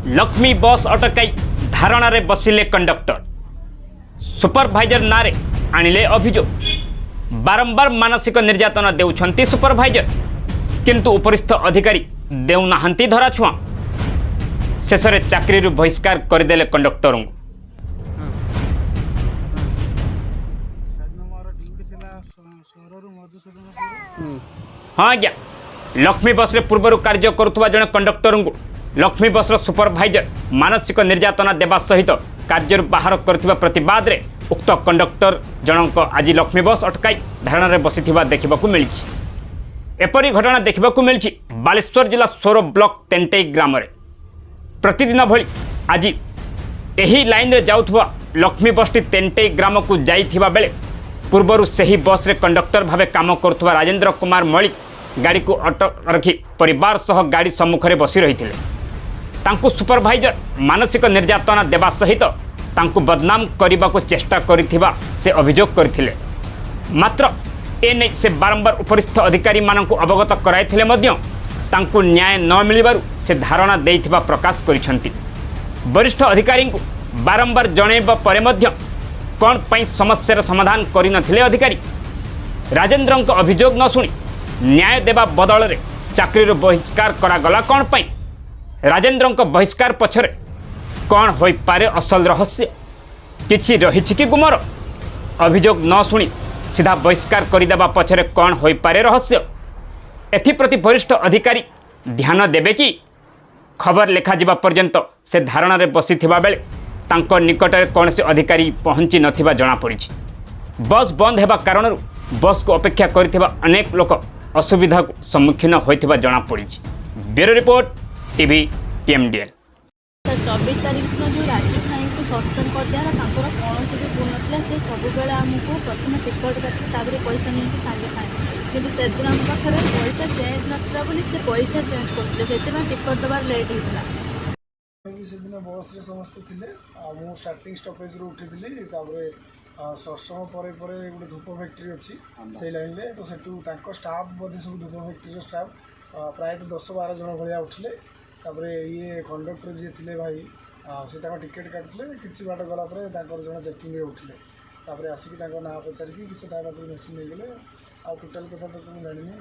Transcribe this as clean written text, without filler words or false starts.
Lakshmi bus ଅଟକାଇ ଧାରଣାରେ ବସିଲେ କଣ୍ଡକ୍ଟର। ସୁପରଭାଇଜର ନାଁରେ ଆଣିଲେ ଅଭିଯୋଗ। ବାରମ୍ବାର ମାନସିକ ନିର୍ଯାତନା ଦେଉଛନ୍ତି ସୁପରଭାଇଜର, କିନ୍ତୁ ଉପରିସ୍ଥ ଅଧିକାରୀ ଦେଉନାହାନ୍ତି ଧରାଛୁଆଁ। ଶେଷରେ ଚାକିରିରୁ ବହିଷ୍କାର କରିଦେଲେ କଣ୍ଡକ୍ଟରଙ୍କୁ। ସେଦିନ ମୋର ଡ୍ୟୁଟି ଥିଲା ସୋରରୁ ମଧୁସୂଦନପୁର। ହଁ ଆଜ୍ଞା, ଲକ୍ଷ୍ମୀ ବସ୍ରେ ପୂର୍ବରୁ କାର୍ଯ୍ୟ କରୁଥିବା ଜଣେ କଣ୍ଡକ୍ଟରଙ୍କୁ ଲକ୍ଷ୍ମୀ ବସ୍ର ସୁପରଭାଇଜର ମାନସିକ ନିର୍ଯାତନା ଦେବା ସହିତ କାର୍ଯ୍ୟରୁ ବାହାର କରିଥିବା ପ୍ରତିବାଦରେ ଉକ୍ତ କଣ୍ଡକ୍ଟର ଜଣଙ୍କ ଆଜି ଲକ୍ଷ୍ମୀ ବସ୍ ଅଟକାଇ ଧାରଣାରେ ବସିଥିବା ଦେଖିବାକୁ ମିଳିଛି। ଏପରି ଘଟଣା ଦେଖିବାକୁ ମିଳିଛି ବାଲେଶ୍ୱର ଜିଲ୍ଲା ସୋର ବ୍ଲକ ତେଣ୍ଟେଇ ଗ୍ରାମରେ। ପ୍ରତିଦିନ ଭଳି ଆଜି ଏହି ଲାଇନ୍ରେ ଯାଉଥିବା ଲକ୍ଷ୍ମୀ ବସ୍ଟି ତେଣ୍ଟେଇ ଗ୍ରାମକୁ ଯାଇଥିବା ବେଳେ ପୂର୍ବରୁ ସେହି ବସ୍ରେ କଣ୍ଡକ୍ଟର ଭାବେ କାମ କରୁଥିବା ରାଜେନ୍ଦ୍ର କୁମାର ମଳିକ ଗାଡ଼ିକୁ ଅଟକ ରଖି ପରିବାର ସହ ଗାଡ଼ି ସମ୍ମୁଖରେ ବସି ରହିଥିଲେ। ତାଙ୍କୁ ସୁପରଭାଇଜର ମାନସିକ ନିର୍ଯାତନା ଦେବା ସହିତ ତାଙ୍କୁ ବଦନାମ କରିବାକୁ ଚେଷ୍ଟା କରିଥିବା ସେ ଅଭିଯୋଗ କରିଥିଲେ। ମାତ୍ର ଏନେଇ ସେ ବାରମ୍ବାର ଉପରିସ୍ଥ ଅଧିକାରୀମାନଙ୍କୁ ଅବଗତ କରାଇଥିଲେ ମଧ୍ୟ ତାଙ୍କୁ ନ୍ୟାୟ ନ ମିଳିବାରୁ ସେ ଧାରଣା ଦେଇଥିବା ପ୍ରକାଶ କରିଛନ୍ତି। ବରିଷ୍ଠ ଅଧିକାରୀଙ୍କୁ ବାରମ୍ବାର ଜଣାଇବା ପରେ ମଧ୍ୟ କ'ଣ ପାଇଁ ସମସ୍ୟାର ସମାଧାନ କରିନଥିଲେ ଅଧିକାରୀ? ରାଜେନ୍ଦ୍ରଙ୍କ ଅଭିଯୋଗ ନ ଶୁଣି ନ୍ୟାୟ ଦେବା ବଦଳରେ ଚାକିରିରୁ ବହିଷ୍କାର କରାଗଲା କ'ଣ ପାଇଁ? ରାଜେନ୍ଦ୍ରଙ୍କ ବହିଷ୍କାର ପଛରେ କ'ଣ ହୋଇପାରେ ଅସଲ ରହସ୍ୟ? କିଛି ରହିଛି କି ଗୁମର? ଅଭିଯୋଗ ନ ଶୁଣି ସିଧା ବହିଷ୍କାର କରିଦେବା ପଛରେ କ'ଣ ହୋଇପାରେ ରହସ୍ୟ? ଏଥିପ୍ରତି ବରିଷ୍ଠ ଅଧିକାରୀ ଧ୍ୟାନ ଦେବେ କି? ଖବର ଲେଖାଯିବା ପର୍ଯ୍ୟନ୍ତ ସେ ଧାରଣାରେ ବସିଥିବା ବେଳେ ତାଙ୍କ ନିକଟରେ କୌଣସି ଅଧିକାରୀ ପହଞ୍ଚି ନଥିବା ଜଣାପଡ଼ିଛି। ବସ୍ ବନ୍ଦ ହେବା କାରଣରୁ ବସ୍କୁ ଅପେକ୍ଷା କରିଥିବା ଅନେକ ଲୋକ ଅସୁବିଧାକୁ ସମ୍ମୁଖୀନ ହୋଇଥିବା ଜଣାପଡ଼ିଛି। Bureau report, TV ଟିଏମ୍ଡିଏଲ୍। 24 ତାରିଖ ଦିନ ଯେଉଁ ରାଜୀବ ଭାଇଙ୍କୁ ସସ୍ପେଣ୍ଡ କରିଦିଆହେଲା, ତାଙ୍କର କୌଣସି ବି ଭୁଲ ନଥିଲା। ସେ ସବୁବେଳେ ଆମକୁ ପ୍ରଥମେ ଟିକଟ କାଟି ତାପରେ ପଇସା ନିଅନ୍ତି ସାଙ୍ଗେ ସାଙ୍ଗେ। କିନ୍ତୁ ସେଦିନ ଆମ ପାଖରେ ପଇସା ଚେଞ୍ଜ ନଥିଲା ବୋଲି ସେ ପଇସା ଚେଞ୍ଜ କରୁଥିଲେ, ସେଥିପାଇଁ ଟିକଟ ଦେବାର ଲେଟ୍ ହେଇଥିଲା। ବି ସେଦିନ ବସ୍ରେ ସମସ୍ତେ ଥିଲେ ଆଉ ମୁଁ ଷ୍ଟାର୍ଟିଂ ଷ୍ଟପେଜରୁ ଉଠିଥିଲି। ତାପରେ ସତ୍ସଙ୍ଗ ପରେ ପରେ ଗୋଟେ ଧୂପ ଫ୍ୟାକ୍ଟ୍ରି ଅଛି ସେଇ ଲାଇନ୍ରେ, ତ ସେଠୁ ତାଙ୍କ ଷ୍ଟାଫ୍ ବୋଧେ ସବୁ ଧୂପ ଫ୍ୟାକ୍ଟ୍ରିର ଷ୍ଟାଫ୍ ପ୍ରାୟତଃ 10-12 ଜଣ ଭଳିଆ ଉଠିଲେ। ତାପରେ ଇଏ କଣ୍ଡକ୍ଟର ଯିଏ ଥିଲେ ଭାଇ, ଆଉ ସେ ତାଙ୍କ ଟିକେଟ୍ କାଟୁଥିଲେ। କିଛି ବାଟ ଗଲା ପରେ ତାଙ୍କର ଜଣେ ଚେକିଂରେ ଉଠିଲେ। ତାପରେ ଆସିକି ତାଙ୍କ ନାଁ ପଚାରିକି ସେ ତା ପାଖରୁ ମେସିନ୍ ନେଇଗଲେ। ଆଉ ଟୋଟାଲ୍ କଥା ତ ମୁଁ ଜାଣିନି।